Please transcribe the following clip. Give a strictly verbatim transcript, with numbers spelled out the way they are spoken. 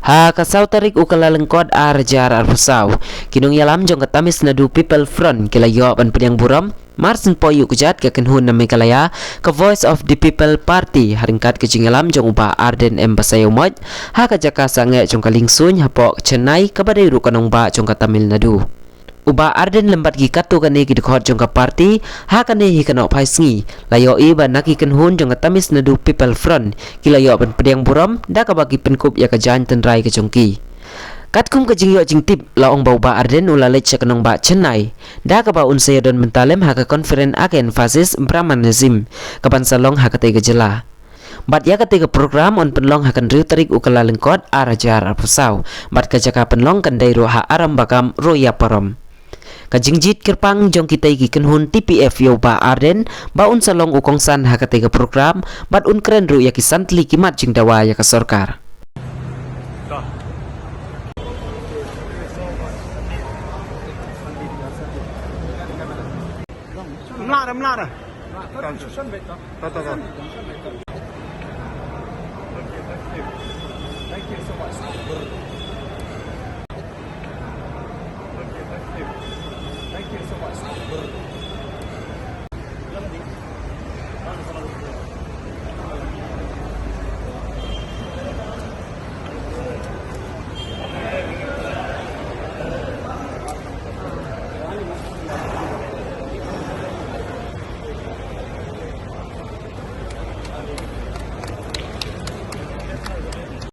Ha ka saw tarik u Kyllalyngkot ar hajar arphew saw, ki nongïalam jong ka Tamil Nadu People Front ki la ïoh ban pdiang burom mar syn poi ïuh kjat ka kynhun na Meghalaya, ka Voice of the People Party, ha ryngkat ka jingïalam jong u Bah Ardent M Basaiawmoit ha ka jaka sangeh jong ka Liengsuiñ hapoh ka Chennai, kaba dei ruh ka nongbah jong ka Tamil Nadu. U Bah Ardent lem bad ki katto katne ki dkhot jong ka party ha kane hi ka nohphai sngi la ïohi ba na ki kynhun jong ka Tamil Nadu People Front ki la ïoh ban pdiang burom da kaba ki pynkup ïa ka jaiñ tynrai ka jong ki. Katkum ka jingïoh jingtip, la ong ba u Bah Ardent u la leit sha ka nongbah Chennai da kaba un sa ïadon bynta lem ha ka conference against fascist Brahmanism, kaban sa long ha katei ka jylla. Bad ïa katei ka program yn pynlong ha ka hynriew tarik u Kyllalyngkot ar hajar arphew saw, bad ka jaka pynlong kan dei ruh ha Arambagam, Royaparom. Ka jingjied kyrpang jong kitei ki kynhun T P F ïa u Bah Ardent ba un sa long u kongsan ha katei ka program, bad un kren ruh ïa ki san tylli ki mat jingdawa ïa ka sorkar.